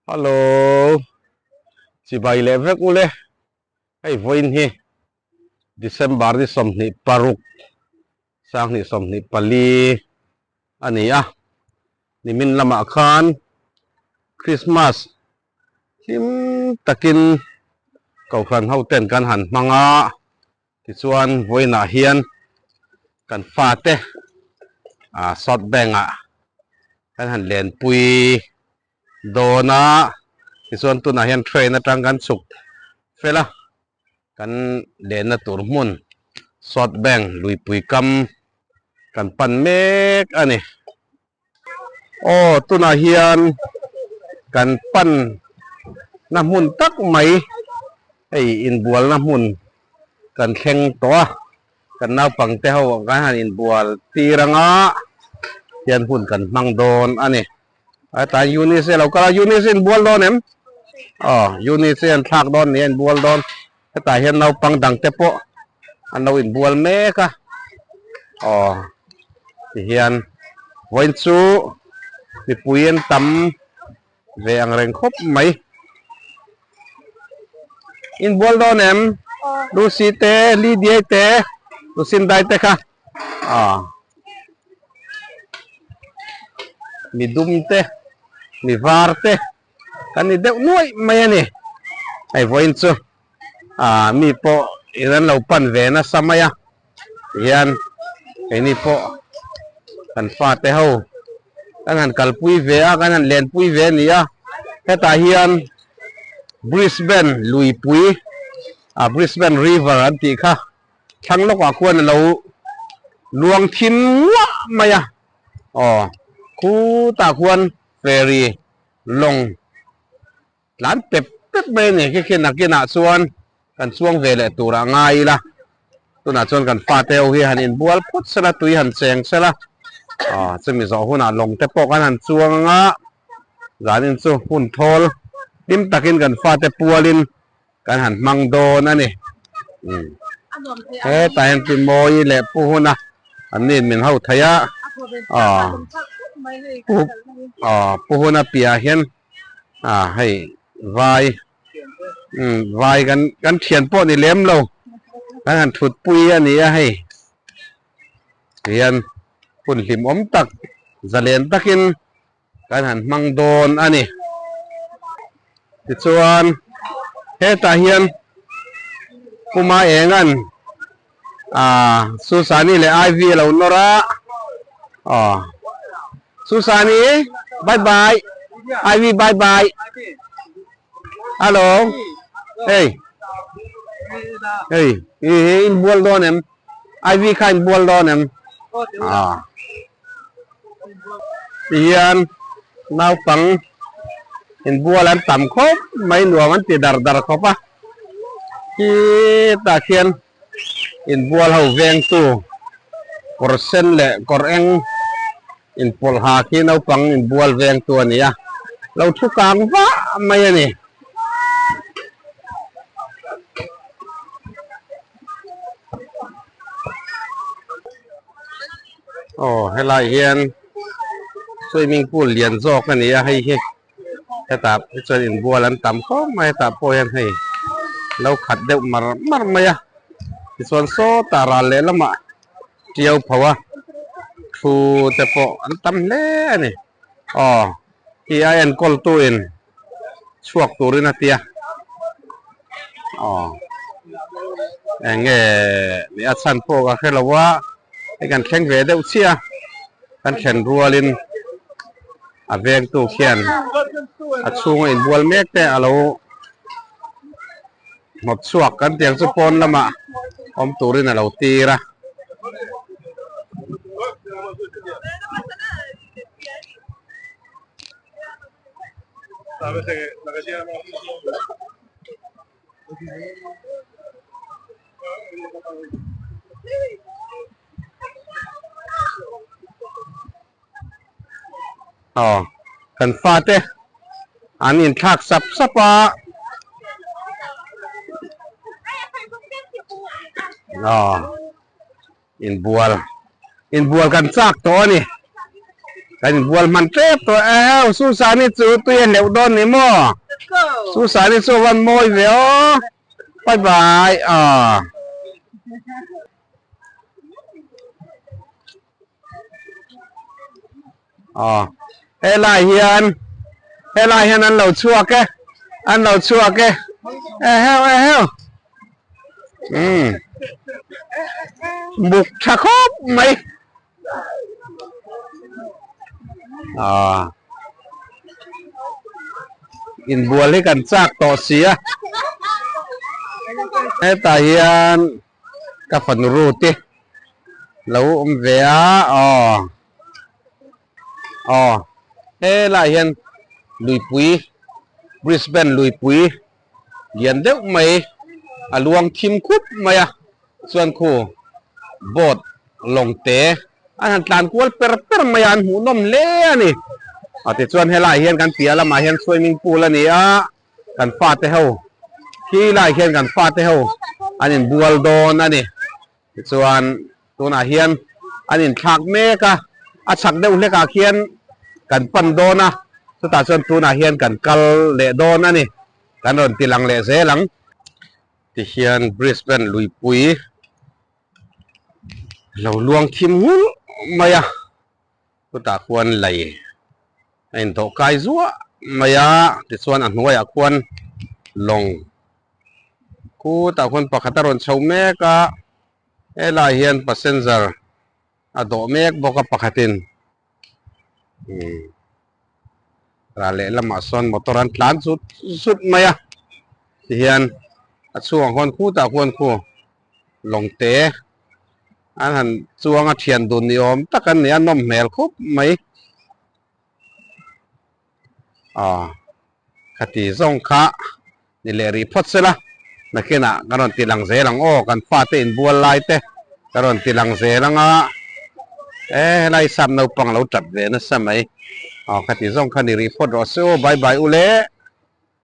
Hello chibai leh vek ule hei vawiin hi December ni 26 2024 a ni a nimin lamah khan Christmas hlim takin Kohhran hoten kan han hmang a. Tichuan vawiinah hian kan fate ah South Bank ah kan han lenpui dawn a, tichuan tunah hian train atang kan chhuk fel a, kan lenna tur hmun South Bank luipui kam kan pan mek a ni. Aw tunah hian kan pan na hmun tak mai hei inbualna hmun kan thleng tawh a, kan naupang te ho kan han inbual tir anga hian hun kan hmang dawn a ni. Hetah Eunice a lo kal a, Eunice inbual dawn em? Aw Eunice an thlak dawn ni a inbual dawn. Hetah hian naupang dang te pawh an lo inbual mek a, aw tihian vawiin chu mipui an tam ve ang reng khawp mai. Inbual dawn em? Lucy te, Lydia te, Lucinda te kha aw mi dum te, mi var te. Kan ni deuh nuaih mai a ni. Hei vawiin chu ah mi pawh in an lo pan ve nasa mai a tihian keini pawh kan fate ho kan han kalpui ve a kan han lenpui ve a ni a hetah hian Brisbane luipui ah Brisbane river an tih kha thlang lawkah khuan a lo luang thin nguah mai a aw khutah khuan Ferry lawng tlan pep pep mai a ni. Khi khi nakinah chuan kan chuang ve leh tur ah ngai ila, tunah chuan kan fate ho hi han inbual phawt sela, tui han cheng sela, aw chumi zawh hunah lawng te pawh kan han chuang anga zanin chu hun thawl hlim takin kan fate pualin kan han hmang dawn a ni. Hetah hian Pi Mawi leh Pu Huna an ni in min ho thei a, aw Pu aw Pu Huna piah hian ah hei vai umm vai kan kan thian pawh ni lem lo kan han thut pui a ni a hei tihian hun hlimawm tak zalen takin kan han hmang dawn a ni. Tichuan hetah hian Puma Engan ah Susani leh Ivy a lo nawr a, aw Susani bye bye Ivy bye bye hello hei hei hi hi inbual dawn em Ivy kha inbual dawn em ah. Tihian naupang inbual an tam khawp mai nuam an ti dar dar khawp a, khitah khian inbual ho vengtu kawr sen leh kawr eng inpawlh ha khi naupang inbual vengtu a ni a, lo thu kang vah mai a ni. Aw helai hian swimming pool lian zawk a ni a hei hi hetah hi chuan inbual an tam khawp mai hetah pawh hian hei lo khat deuh mar mar mai a tichuan sawtah ral leh lamah tiau pho a thu te pawh an tam hle a ni aw hi a enkawl tu in chhuak turin a tia aw eng nge ni a chhan pawh ka hre lo a hei kan thleng ve deuh chiah a kan thlen rualin a vengtu khian a chhunga inbual mek te a lo hnawt chhuak kan tiang chu pawn lamah awm turin a lo tir a. Aw kan fate an inthlak sap sap a aw inbual inbual kan chak tawh a ni. Kan inbual hman tep tawh e. Susani chu tui a hleuh dawn ni maw? Susani chu a van mawi ve aw. Bye bye aw. Aw helai hian helai hian an lo chhuak e an lo chhuak e eheu eheu umm buk tha khawp mai aw inbual hi kan chak tawh si a hetah hian ka fanu Ruth-i lo awm ve a aw aw helaiah hian luipui Brisbane luipui lian deuh mai a luang thim khup mai a chuan khu boat lawng te an han tlan kual per per mai a an hmuh nawm hle a ni a tichuan helaiah hian kan piah lamah hian swimming pool a ni a. Kan fate ho khi lai hian kan fate ho an inbual dawn a ni. Tichuan tunah hian an inthlak mek a, a chhak deuh hlekah khian kan pan dawn a, chutah chuan tunah hian kan kal leh dawn a ni. Kan rawn ti lang leh zel ang. Tihian Brisbane luipui lo luang thim nghulh mai a. Chutah khuan lei a indawh kai zuah mai a, tichuan a hnuaiah khuan lawng khutah khuan pakhat a rawn chho mek a, helaiah hian passenger a dawh mek bawk a pakhatin umm ral lehlamah sawn motor an tlan zut zut mai a, tihian a chhungah khuan khutah khuan khu lawng te. An han chuang a thian dun ni awm tak an ni a, nawm hmel khup mai. Aw, khati zawng kha ni leh rih phawt sela, nakinah kan rawn ti lang zel ang aw, kan fate inbual lai te ka rawn ti lang zel ang a, e helai sap naupang lo tap ve nasa mai. Aw, khati zawng kha ni rih phawt rawh se aw, bye bye u le.